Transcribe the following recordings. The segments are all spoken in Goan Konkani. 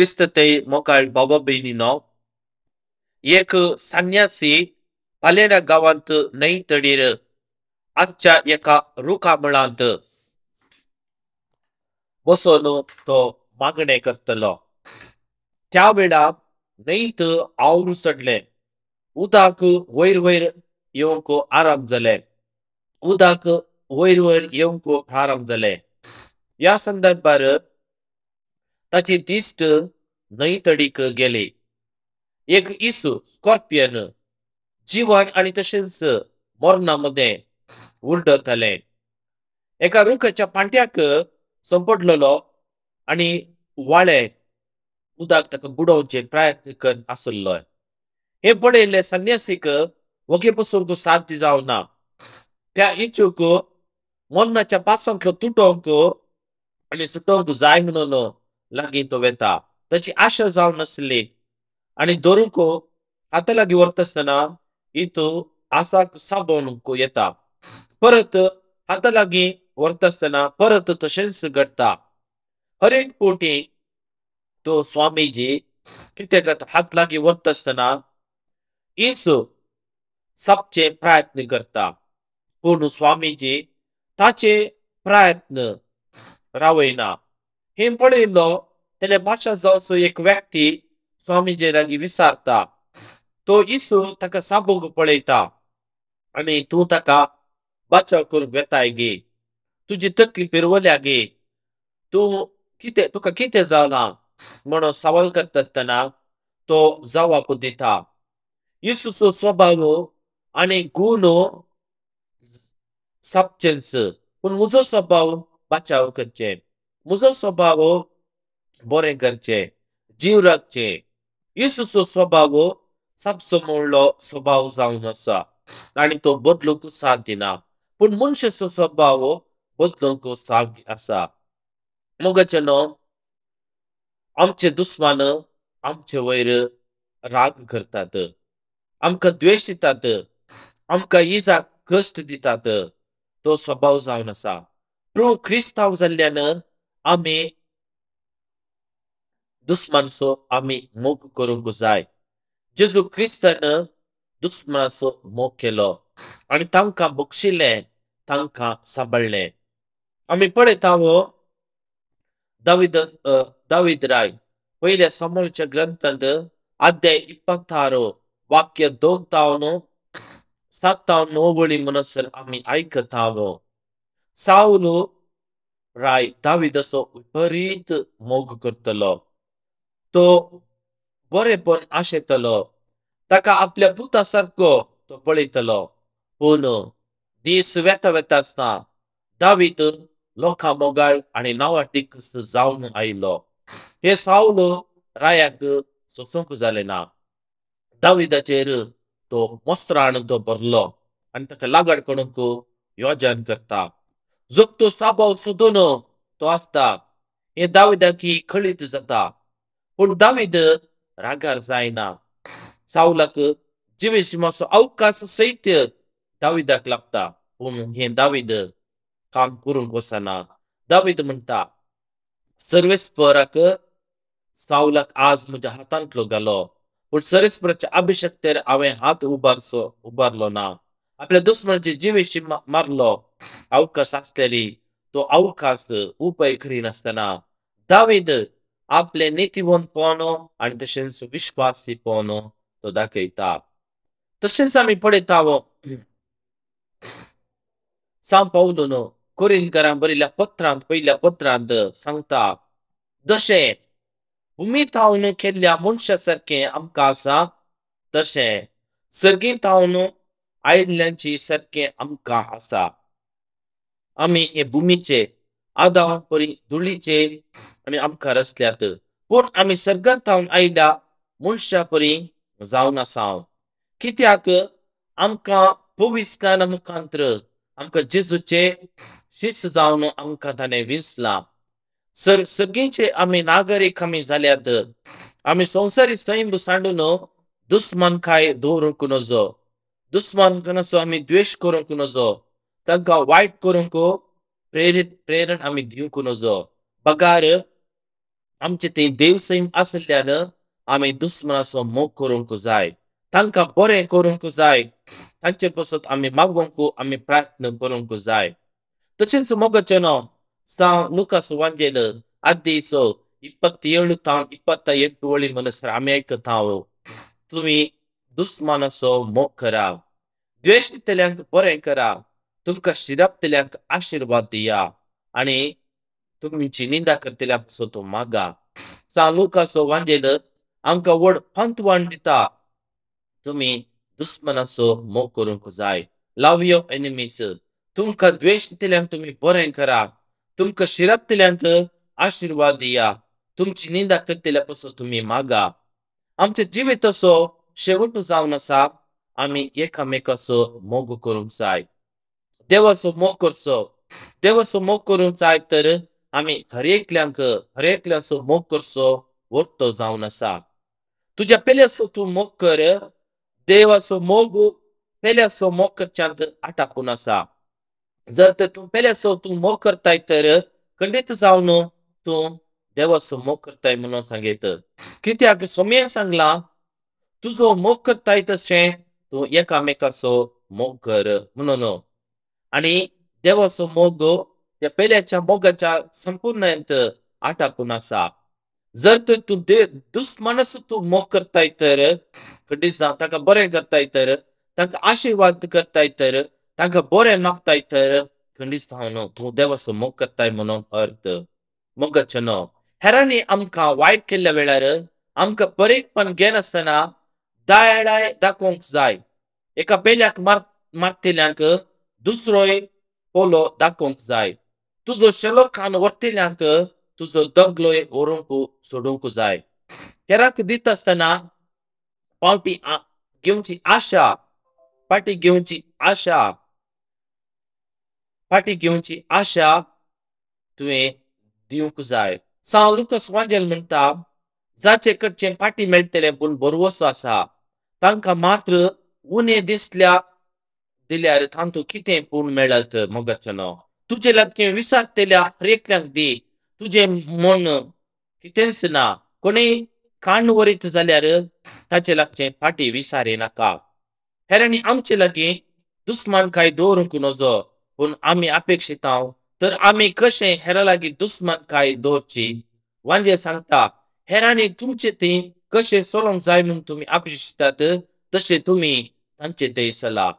क्रिस्त मोकाळ बाबा भयणीनो, एक संन्यासी पालेरा गांवांत न्हंय तडीर आजच्या एका रुखा मुळांत बसून तो मागणें करतलो. त्या वेळार न्हंयत our चडलें, उदक वयर वयर येवंक आराम जालें, उदक वयर वयर येवंक प्रारंभ जालें. ह्या संदर्भार ताची दिश्ट न्हंय तडीक गेली. एक इसू स्कॉर्पियन जिवन आनी तशेंच मरणा मदें उरडतालें. एका रुखाच्या पांट्याक संपडलेलो आनी वाळे उदक ताका बुडोवचे प्रयत्न कर आसलो. हें पळयल्लें संन्यासीक वगे पसून साध्य जावना. त्या इचूक मरणाच्या पासांतलो तुटोवंक आनी सुटोवंक जाय म्हणून लागीं तो वेता. ताची आशा जावन नासली आनी धरूंक हाता लागीं व्हरता आसतना इतू आसाक साबोवंक येता. परत हाता लागीं व्हरता आसतना परत तशेंच घडटा. हर एक पोटी तो स्वामीजी कितें करता, हात लागीं व्हरता आसतना इसू सापचे प्रयत्न करता, पूण स्वामीजी ताचे प्रयत्न रावयना. हें पळयलो जाल्यार भाशा जावचो एक व्यक्ती स्वामीजी लागीं विचारता. तो इसू ताका साबूंक पळयता आनी तूं ताका बाचाव करूंक वेताय गे, तुजी तकली पिरवल्या गे, तूं कितें, तुका कितें जालां म्हणून सवाल करता आसतना तो जवाब दिता. इसूचो स्वभाव आनी गूण सापचेंच, पूण म्हजो स्वभाव बाचाव करचें, म्हजो स्वभाव बरें करचें, जीव राखचें. इसूचो स्वभाव सापचो म्हणलो स्वभाव जावन आसा आनी तो बदलूंक साथ दिना, पूण मनशाचो स्वभाव बदलूंक साथ आसा. मोगाचे न्हू, आमचे दुस्मान आमचे वयर राग करतात, आमकां द्वेश दितात, आमकां इजा कश्ट दितात. तो स्वभाव जावन आसा. पूण क्रिस्तांव जाल्ल्यान आमी दुस्मानचो आमी मोग करूंक जाय. जेजू क्रिस्तान दुस्मानाचो मोग केलो आनी तांकां बक्षिलें, तांकां सांबाळ्ळें. आमी पळयता दावीद दावीद राय पयल्या समोरच्या ग्रंथांत अध्याय 26 वाक्य 2 तावन 7 तावन 9 वळी म्हणसर आमी आयकता. सावल राय दावीदाचो विपरीत मोग करतलो, तो बरेपण आशेतलो, ताका आपल्या पुता सारको तो पळयतलो. पूण दीस वेता वेता आसतना दावीद लोकां मोगाळ आनी नांवाटीक जावन आयलो. हे सावल रायाक सोसूंक जालें ना. दावीदाचेर तो मोस्त्रान तो भरलो आनी ताका लागड करूंक योजन करता. जोगतो साबाव सोदून तो आसता हे दावीदाक कळीत जाता, पूण दावीद रागार जायना. सावलाक जिवेशिमाचो अवकाश सयत दावीदाक लागता, पूण हें दावीद काम करूंक वचना. दावीद म्हणटा, सर्वेस्पराक सावलाक आज म्हज्या हातांतलो घालो, पूण सर्वेस्पराच्या अभिशक्तेर हांवें हात उबारलो ना. आपल्या दुस्मनाची जिवेशी मारलो. अवकाश आसलेली तो अवकाश उपाय करिनासतना दावीद आपले नितीवंतपण आनी तशेंच विश्वासीपण तो दाखयता. तशेंच आमी पळयता सांव पावलून कोरिंथकारांक बरयल्ल्या पत्रांत पयल्या पत्रांत सांगता, जशें भुमी थावन केल्ल्या मनशा सारकें आमकां आसा, तशें सर्गी थावन आयिल्ल्यांची सारकें आमकां आसा. आमी हे भुमीचे आदाव परी धुळीचे आनी आमकां रचल्यात, पूण आमी सर्गांत थावन आयिल्ल्या मनशा परी जावन आसा. कित्याक आमकां पवित्र मुखांत्र आमकां जेजूचे शिस्त जावन आमकां ताणें विंचलां. सगळींचे आमी नागरीक आमी जाल्यात. आमी संवसारी सैम सांडून दुस्मानकाय दवरूंक नजो, दुस्मानकानाचो आमी द्वेश करूंक नजो, तांकां वायट करूंक प्रेरण आमी दिवंक नजो. बगार आमचे ते देवसैम आसल्यान आमी दुस्मनाचो मोग करूंक जाय, तांकां बरें करूंक जाय, तांचे पासत आमी मागूंक आमी प्रयत्न करूंक जाय। तशेंच मोगाचें न्हू सांव लुकास वांजेल आदीचो 27 तावन 28 वळी म्हणसर आमी आयकता, तुमी दुस्मानाचो मोग करा, द्वेशतल्यांक बरें करा, तुमकां शिरपतल्यांक आशिर्वाद दिया आनी तुमची निंदा करतल्या पासत मागा। सांव लुकास वांजेल आमकां व्हड पंतवाण दिता, तुमी दुस्मनाचो मोग करूंक जाय। लव your enemies, तुमकां द्वेशतल्यांक तुमी बरें करा, तुमकां शिरपतल्यांक आशिर्वाद दिया, तुमची निंदा करतल्या पासत तुमी मागा। आमच्या जिविताचो शेवट जावन आसा आमी एकामेकाचो मोग करूंक जाय, देवाचो मोग करचो। देवाचो मोग करूंक जाय तर आमी हर एकल्यांक हर एकल्याचो मोग करचो वर्तो जावन आसा। तुज्या पेल्याचो तूं मोग कर, देवाचो मोग पेल्याचो मोग करच्यांत आटापून आसा। जर तर तूं पेल्याचो तूं मोग करताय तर खंडीत जावन तूं देवाचो मोग करताय म्हणून सांगयत। कित्याक सोम्यान सांगलां, तुजो मोग करताय तशें तूं एकामेकाचो मोग कर म्हणून। आनी देवाचो मोग त्या पेल्याच्या मोगाच्या संपूर्णयंत आटापून आसा। जर तर तूं दुस्मानाचो तूं मोग करताय तर खंडीत जावन ताका बरें करताय तर, तांकां आशिर्वाद करताय तर, तांकां बरें मागताय तर खंडीत जावन तूं देवाचो मोग करताय म्हणून अर्थ। मोगाचें न्हू हेरांनी आमकां वायट केल्ल्या वेळार आमकां बरेकपण घेनासतना दयाळाय दाखोवंक जाय। एका पेल्याक मारतल्यांक दुसरोय पोलो दाखोवंक जाय। तुजो शेलो कान व्हरतल्यांक तुजो दगलोय व्हरूंक सोडूंक जाय। हेरांक दिता आसतना पावटी घेवची आशा, पाटी घेवची आशा, पाटी घेवची आशा तुवें दिवंक जाय। सांव लुकास वांजेल म्हणटा, जाचे कडचें पाटी मेळटलें पूण बरवसो आसा तांकां मात्र उणें दिसल्या दिल्यार तांतूं कितें पूण मेळत। मोगाचें न्हू तुजे लागीं विसारतल्या हर एकल्यांक दी, तुजें म्हूण कितेंच ना। कोणूय कान वरीत जाल्यार ताचे लागचें फाटी विसारी नाका। हेरांनी आमचे लागीं दुस्मानकाय दवरूंक नजो, पूण आमी अपेक्षिता तर आमी कशें हेरां लागीं दुस्मानकाय दवरची। वांजेल सांगता, हेरांनी तुमचे थंय कशें चलोवंक जाय म्हूण तुमी अपेक्षितात तशें तुमी तांचे थंय चला।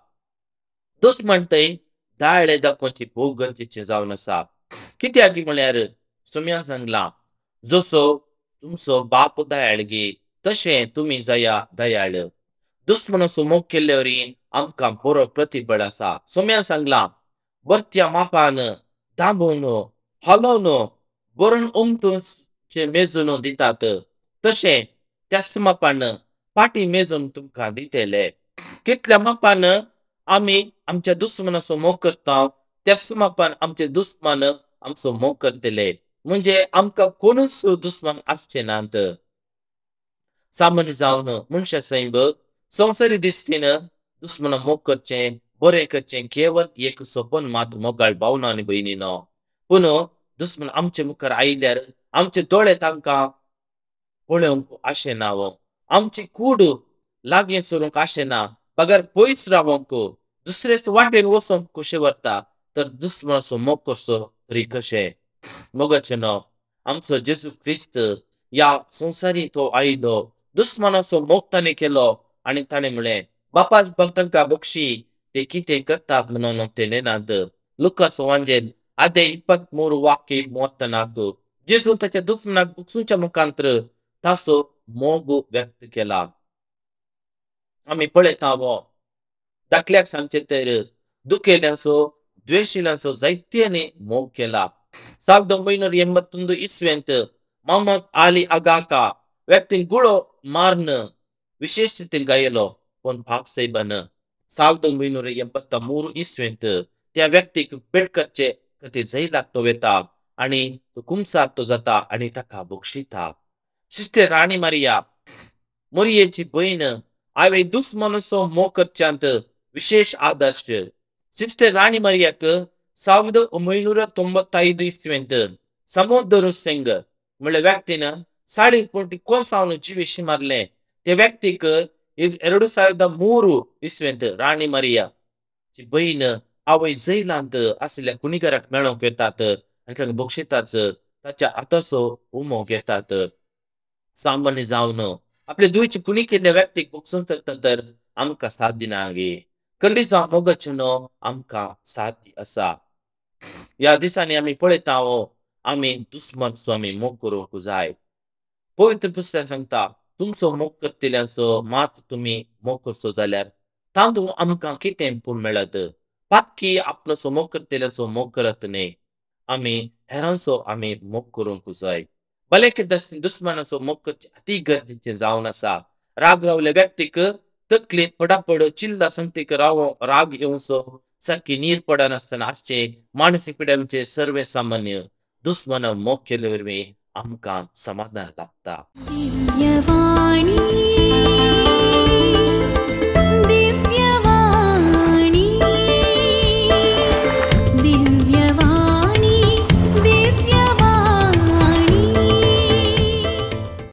दुस्मान थंय दाळे दाखोवची भोव गरजेचें जावन आसा। कित्याक म्हळ्यार सोम्यान सांगलां, जसो तुमचो बाप दयाळगी तशें तुमी जाया दयाळ। दुस्मनाचो मोग केल्ले वरी आमकां बरो प्रतिबळ आसा। सोम्यान सांगलां, बरत्या मापान दाबून हालोवन बरोवन उमतून मेजून दितात तशें त्याच मापान पाटी मेजून तुमकां दितले। कितल्या मापान आमी आमच्या दुस्मनाचो मोग करता त्याच मापान आमचे दुस्मान आमचो मोग करतले। म्हणजे आमकां कोणूच दुस्मान आसचे नात। सामान्य जावन मनशा सैम संवसारी दिश्टीन दुस्मना मोग करचें बरें करचें केवल एक सपन मात मोगाळ भावना आनी भयणीनो। पूण दुस्मन आमचे मुखार आयल्यार आमचे दोळे तांकां पळोवंक आशेना, आमची कूड लागीं सरूंक आशेना, बगर पयस रावंक दुसरेच वाटेन वचोंक कशें व्हरता तर दुस्मनाचो मोग करचो तरी कशें। मोगाचें न्हू आमचो जेजू क्रिस्त ह्या संवसारी तो आयलो, दुस्मनाचो मोग ताणें केलो आनी ताणें म्हणलें, बापाच तांकां बक्षी ते कितें करतात म्हणून ते नेनात। लुकास वांजेल आदे 23 वाक्य 34 जेजू ताच्या दुस्मनाक बक्षूच्या मुखांतर ताचो मोग व्यक्त केला। आमी पळयता वो दाखल्याक सांगचें तर दुखेल्यांचो द्वेशिल्यांचो जायत्यांनी मोग केला। 1981 इस्वेंत मोहम्मद आली आगाका व्यक्तीन गुळो मारन विशेष रितीन गायलो पूण भाग साहेबान 1983 इस्वेंत त्या व्यक्तीक भेट करचे खातीर जैलाक तो वेता आनी तो कुमसार तो जाता आनी ताका बक्षिता। सिस्टर राणी मारिया मोरयेची भयण हांवें दुस्मनाचो मोग करच्यांत विशेष आदर्श। सिस्टर राणी मारियाक 1995 इस्वेंत समुद्र सिंग म्हणल्यार व्यक्तीन साडी पूण कोसावन जिवेशी मारलें. ते व्यक्तीक 2003 इसवेंत राणी मारिया ची बहीण आवय जैलांत आशिल्ल्या कुणीगराक मेळोवंक येतात आनी तांकां बक्षिताच ताच्या हाताचो उमो घेतात. सामान्य जावन आपले दुयेची कुणी केल्ल्या व्यक्तीक बक्षूंक शकता तर आमकां साथ दिना गे. खंडीत जावन मोगाचें न्हू आमकां साथ आसा. ह्या दिसांनी आमी पळयता हो आमी दुस्मानचो आमी मोग करूंक जाय. पवित्र पुस्तक सांगता तुमचो मोग करतल्यांचो मात तुमी मोग करचो जाल्यार तातूंत आमकां कितें पूण मेळत. पातकी आपलो मोग करतल्यांचो मोग करत न्हय. आमी हेरांचो आमी मोग करूंक जाय. भले कितें दुस्मानाचो मोग करचें अती गरजेचें जावन आसा. राग रावल्या व्यक्तीक तकलेंत पडापड चिल्ला संगतीक राव राग येवचो सारकी नीर पडनासतना आसचें मानसीक पिड्यांचे सर्वे सामान्य. दुस्माना मोग केले वरवीं आमकां समाधान लागता. दिव्यवाणी.